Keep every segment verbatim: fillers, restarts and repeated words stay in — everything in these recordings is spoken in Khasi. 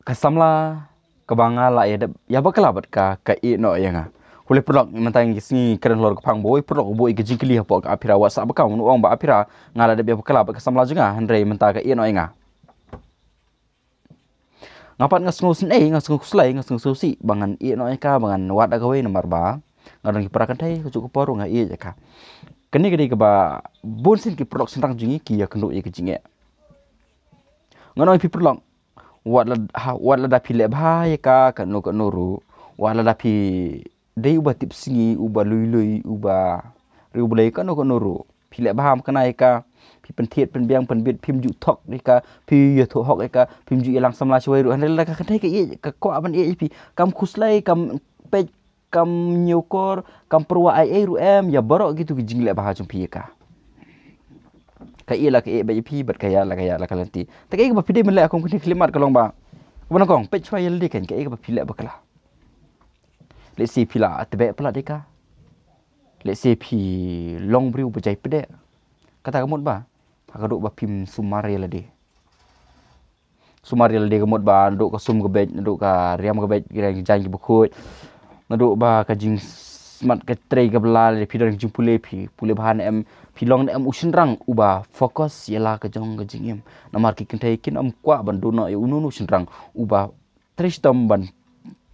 Ka samla kaba nga la ïa dep ïa bakla bad ka, ka ïeh noh ïa nga. Hule paralok, mynta ngi sngi kren halor ka phang ba wei paralok u buh ïa ka jingkylli hapoh ka app Hira WhatsApp ba ka u ong ba app Hira nga la dep ïa bakla bad ka samla jong nga, hynrei mynta ka ïeh noh ïa nga. Nga pat nga sngewsynei, nga sngewkhuslai, nga sngewsih ba ngan ïeh noh ïa ka, ba ngan wad da kawei namar ba nga don ki para kynthei, ka juh ka por ruh nga ïeh ïa ka. Kane ka dei kaba bun sien ki paralok shynrang jong ngi ki ïakynduh ïa ka jingeh. Ngan ong ïa phi paralok, wat la, ha, wat lada phi leh bha ïa ka kano kano ruh, wat lada phi dei uba tip sngi, uba lui lui, uba riewblei kano kano ruh, phi leh bha ïa ka, phi pynthied pynbiang pynbit, phim ju thok ïa ka, phi ïathuh hok ïa ka, phim ju ïalang samla shawei ruh, hynrei lada ka kynthei ka ïeh, ka kwah ban ïeh ïa phi, kam khuslai, kam peit, kam ñiewkor, kam pyrwa ai ei ruh em ïa baroh kito ki jingleh bha jong phi ïa ka. Ka ïeh la ka ïeh bad ïa phi bad ka ïa la ka ïa la ka lynti. Te kaei kaba phi dei ban leh kum kane ka khyllipmat ka long ba, kaba nyngkong, peit shuwa ïa lade, kaei kaba phi leh bakla. Lehse phi la tbeh palat ïa ka. Lehse phi long briew ba jai pdeh. Kata ka mut ba, ha ka dei ba phim sumar ïa lade. Sumar ïa lade ka mut ba naduh ka sum ka beit, naduh ka riam ka beit, ki jaiñ kiba khuid, naduh ba ka jingsmat ka trei kaba la, lada phi don ka jingpule, phi pule bha ne em, phi long ne em u shynrang uba focus ïa la ka jong ka jingim. Namar ki kynthei kin ym kwah ban duh noh ïa uno uno u shynrang uba trei shitom ban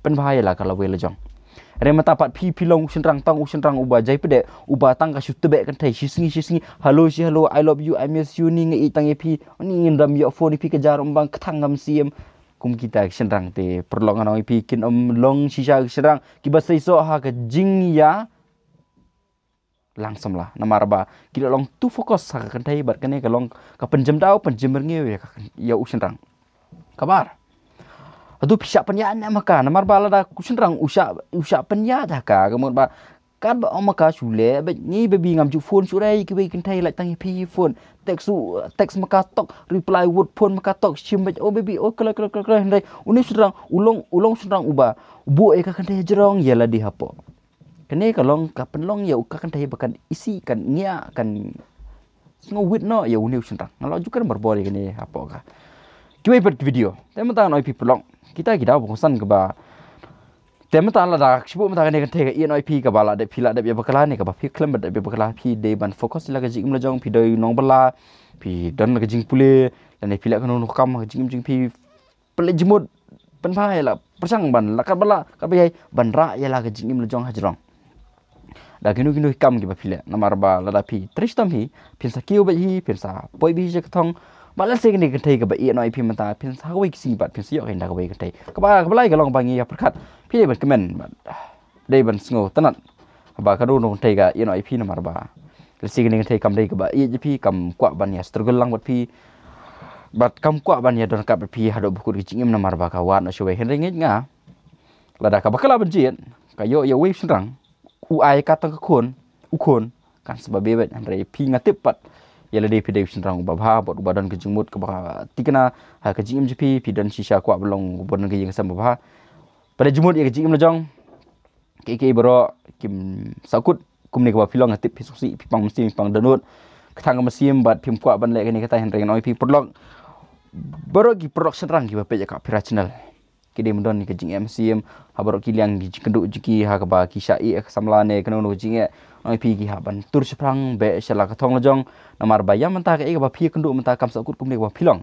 pynbha ïa la ka lawei lajong. Hynrei mynta pat phi, phi long u shynrang, tang u shynrang uba jai pdeh, uba tang ka shu tbeh kynthei shi sngi shi sngi, hello shi hello, I love you, I miss you, ni nga ïeit tang ïa phi, ni ngin dam ïoh phone ïa phi ka jar, um bang kthang ngam siem. Kum kita ki shynrang te paralok ngan ong ïa phi kin ym long shisha ki shynrang kiba seisoh ha ka jingïa lang samla. Namar ba ki la long too focus ha ka kynthei bad kane ka long ka pynjem daw pynjem rngiew ïa ka, ïa u shynrang. Kaba ar, hato phi shah pynïaid ne em ha ka, namar ba lada u shynrang u shah, u shah pynïaid ha ka, ka mut ba katba ong ma ka shu leh bad ngi baby, ngam ju phone shuh re ïa kiwei ki kynthei, lait tang ïa phi phone, text u, text ma ka tok, reply word phone ma ka tok, shim bad oh baby, oh kala kala kala kala, hynrei une u shynrang u long, u long u shynrang uba u buh ïa ka kynthei hajrong ïa lade hapoh. Kane ka long ka pynlong ïa u ka kynthei ba kan isih, kan ngiah, kan sngewwit noh ïa une u shynrang. Nga la ju kren barabor ïa kane hapoh ka kiwei pat ki video. Te mynta ngan ong ïa phi paralok, kita ki daw ba kongsan kaba, te mynta lada ka shibun mynta kane ka kynthei ka ïeh noh ïa phi, kaba la dep, phi la dep ïa bakla ne kaba phi khlem ba dep ïa bakla, phi dei ban focus ïa la ka jingim lajong, phi dei u nongbylla, phi don la ka jingpule, lane phi leh kano kano ka kam ha ka jingim jong phi, pynleit jingmut, pynbha ïa la, pyrshang ban la katba la, katba ïai ban rah ïa la ka jingim lajong hajrong. Da kino kino ki kam kiba phi leh, namar ba lada phi trei shitom hi, phin sa kiew beit hi, phin sa poi beit hi sha ka thong. Ba lehse kane ka kynthei kaba ïeh noh ïa phi mynta, phin sa ha kawei ka sngi pat phin sa ïoh kein da kawei ka kynthei. Kaba, kaba lai ka long ba ngi ïa pyrkhat, phi dei ban kmen bad dei ban sngewtynnat. Haba kano kano ka kynthei ka ïeh noh ïa phi namar ba lehse kane ka kynthei kam dei kaba ïeit ïa phi, kam kwah ban ïa struggle lang bad phi, bad kam kwah ban ïa don ryngkat bad phi haduh ba kut ka jingim namar ba ka wad noh shawei. Hynrei ngeit nga, lada ka bakla ban jied, ka ïoh ïa uwei u shynrang, u ai ka tang ka khun, u khun, kan sa babe beit. Hynrei phi, nga tip pat ïa lade phi dei u shynrang uba bha bad uba don ka jingmut kaba thikna ha ka jingim jong phi, phi don shisha kwah ban long uba don ka ïing ka sem ba bha. Phi dei jingmut ïa ka jingim lajong. Kiei kiei baroh kim sahkut kumne kaba phi long, nga tip phi sngewsih, phi pang mynsiem, phi pang dohnud, kthang ka mynsiem bad phim kwah ban leh kane katai. Hynrei ngan ong ïa phi paralok, baroh ki paralok shynrang kiba peit ïa ka Phi Hira channel, ki dei ban don ïa ka jingeh mynsiem ha baroh ki liang, ki jingkynduh jong ki ha kaba ki shah ïeh ka samla ne kano kano ka jingeh. Ngan ong ïa phi, ki hap ban tur shaphrang beit sha la ka thong lajong, namar ba ïa mynta kaei kaba phi kynduh mynta kam sahkut kumne kaba phi long.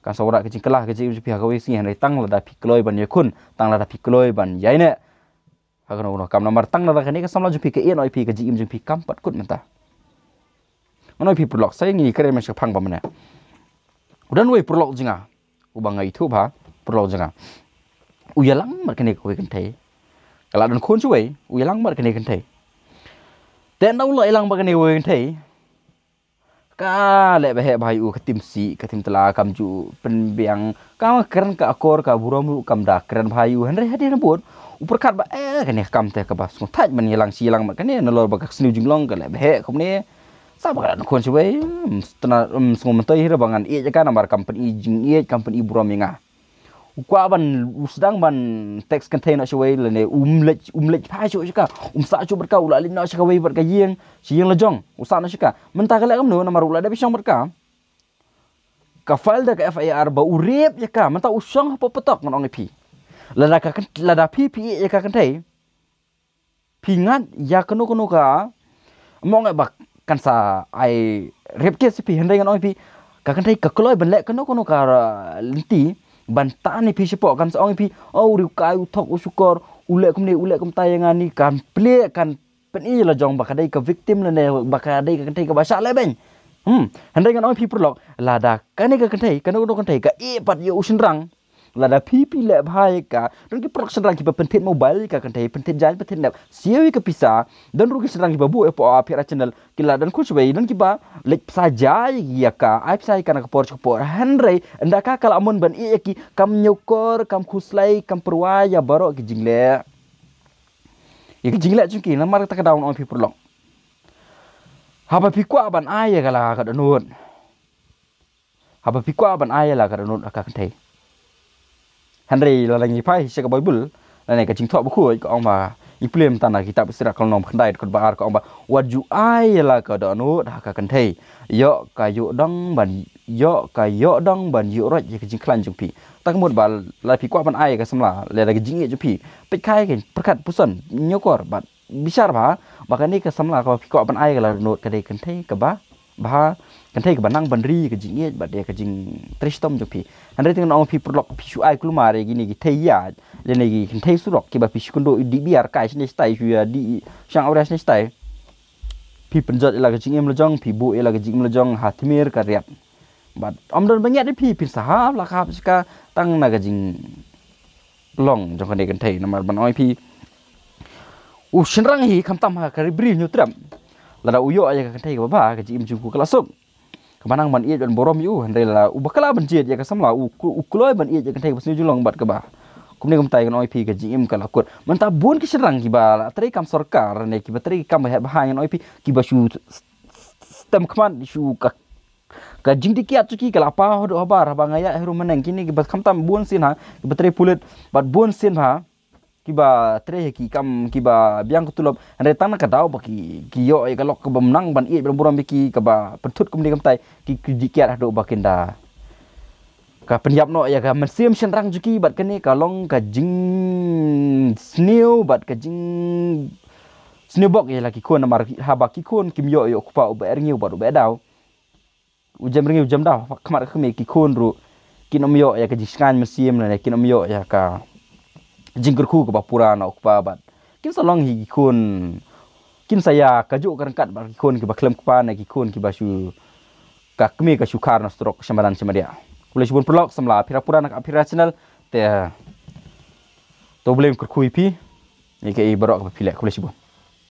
Kan sa wanrah ka jingkylla ha ka jingim jong phi ha kawei ka sngi, hynrei tang lada phi kloi ban ïakhun, tang lada phi kloi ban ïaineh ha kano kano ka kam, namar tang lada kane ka samla jong phi ka ïeh noh ïa phi, ka jingim jong phi kam pat kut mynta. Ngan ong ïa phi paralok, sa ngi kren shaphang ba mynne. U don uwei paralok jong nga uba nga ithuh bha, paralok jong nga, u ïalang bad kane kawei ka kynthei. Ka la don khun shawei, u ïalang bad kane ka kynthei. Te ynda u la ïalang bad kane kawei ka kynthei, ka leh ba heh bha ïa u, ka tim sih, ka tim tla, kam ju pynbiang, ka kren ka akor ka burom ruh kam da kren bha ïa u. Hynrei hadien nabud u pyrkhat ba, eh, kane ka kam te kaba sngewthait ban ïalang shi ïalang bad kane, nalor ba ka sniew jinglong ka leh ba heh kumne. Sa ba ka la don khun shawei, ym sngewmyntoi hi ruh ba ngan ïeit ïa ka namar kam pyni jingïeit, kam pyni burom ïa nga. U kwah ban, u sdang ban text kynthei noh shawei lane um leit, um leit phai shuh sha ka, um sah shuh bad ka, u la leit noh sha kawei bad ka ïing, sha ïing lajong u sah noh sha ka. Mynta ka leh kumno namar u la dep shong bad ka. ka file da ka F I R ba u rape ïa ka, mynta u shong hapoh patok ngan ong ïa phi. Lada ka kyn-, lada phi phi ïa ka kynthei, phi ngat ïa kano kano ka, mo ngat ba kan sa ai rape case ïa phi, hynrei ngan ong ïa phi, ka kynthei ka kloi ban leh kano kano ka, uh, lynti ban tan ïa phi shapoh, kan sa ong ïa phi, oh, u riewkai u thok u shukor, u leh kumne u leh kumta ïa nga, ni kan plie, kan pyni la jong ba ka dei ka victim lane ba ka dei ka kynthei kaba shah leh beiñ. Hmm, hynrei ngan ong ïa phi paralok, lada kane ka kynthei, kano kano kynthei ka ïeh pat ïa u shynrang, lada phi phi leh bha ïa ka, don ki paralok shynrang kiba pynthied mobile ïa ka kynthei, pynthied jaiñ, pynthied nep, siew ïa ka pisa, don ruh ki shynrang kiba buh ïa phi, ah, phi ïa channel, ki la don khush wei, don kiba leit pisa jaiñ ïa ka, ai pisa ïa ka na ka por sha ka por, hynrei ynda ka ka la mon ban ïeh ïa ki, kam ñiewkor, kam khuslai, kam pyrwa ïa baroh ki jingleh. Ïa ki jingleh jong ki, namar kata ka daw ngan ong ïa phi paralok, haba phi kwah ban ai ïa ka la ka dohnud, haba phi kwah ban ai ïa la ka dohnud ha ka kynthei. Hynrei lada ngi phai sha ka Baibl lane ka Jingthoh Bakhuid ka ong ba, ngi pule mynta na kitab Isra ka lynnong ba khyndai dkhot ba ar ka ong ba, wat ju ai ïa la ka dohnud ha ka kynthei. Ïoh ka ïoh dong ban, ïoh ka ïoh dong ban ïuh roit ïa ka jingkhlaiñ jong phi. Ta ka mut ba lada phi kwah ban ai ïa ka samla, lada ka jingïeit jong phi, peit kai ka pyrkhat puson, ñiewkor bad bishar bha ba kane ka samla kaba phi kwah ban ai ka la dohnud ka dei kynthei kaba bha, kynthei kaba nang ban ri ka jingïeit bad ïa ka jingtrei shitom jong phi. Hynrei te ngan ong ïa phi paralok, phi shu ai kulmar ïa kine ki thei ïaid lane ki kynthei surok kiba phi shu kynduh dih biar kai shane shatai, shu ïa dih shang awria shane shatai. Phi pynjot ïa la ka jingim la jong, phi buh ïa la ka jingim la jong ha tmier ka riat. Bad ym don ba ngiat ïa phi, phin sa hap la ka hap sha ka tang na ka jing long jong kane ka kynthei, namar ban ong ïa phi, u shynrang hi khamtam ha ka Ri Bri Hynñiewtrep, lada u ïoh ïa ka kynthei kaba bha, ka jingim jong u ka la suk. Kaba nang ban ïeit ban burom ïa u, hynrei la u bakla ban jied ïa ka samla, u, u kloi ban ïeit ïa ka kynthei kaba sniew jinglong bad kaba. Kumne kumta ngan ong ïa phi ka jingim ka la kut. Mynta bun ki shynrang kiba la trei kam sorkar ne kiba trei kam ba heh ba haiñ, ngan ong ïa phi, kiba shu s-, s-, stem khmat, shu ka ka jingdih kiad jong ki ka la paw haduh habar, haba nga ïaid harum haneng, kine kiba khamtam bun sien ha, kiba trei pulit bad bun sien ha, kiba trei ha ki kam kiba biang ka tulop, hynrei tang na ka daw ba ki, ki ïoh ïa ka lok kaba nang ban ïeit ban burom ïa ki, kaba pynthut kumne kumtai, ki, ki dih kiad haduh ba kin da ka pynïap noh ïa ka mynsiem shynrang jong ki, bad kane ka long ka jingsniew bad ka jingsniew bok ïa la ki khun, namar haba ki khun kim ïoh ïa u kpa uba eh rngiew bad uba eh daw, u jem rngiew jem daw ha khmat ka kmie, ki khun ruh kin ym ïoh ïa ka jingshngaiñ mynsiem lane kin ym ïoh ïa ka jingkyrkhu kaba pura na u kpa bad kin sa long hi ki khun, kin sa ïa kajuh ka ryngkat bad ki khun kiba khlem kpa ne ki khun kiba shu, ka kmie ka shu khar na stroke sha madan sha madiah. Khublei shibun paralok, samla phi ïa pura na ka Phi Ïa Channel. Te to U Blei un kyrkhu ïa phi ïa kaei baroh kaba phi leh. Khublei shibun.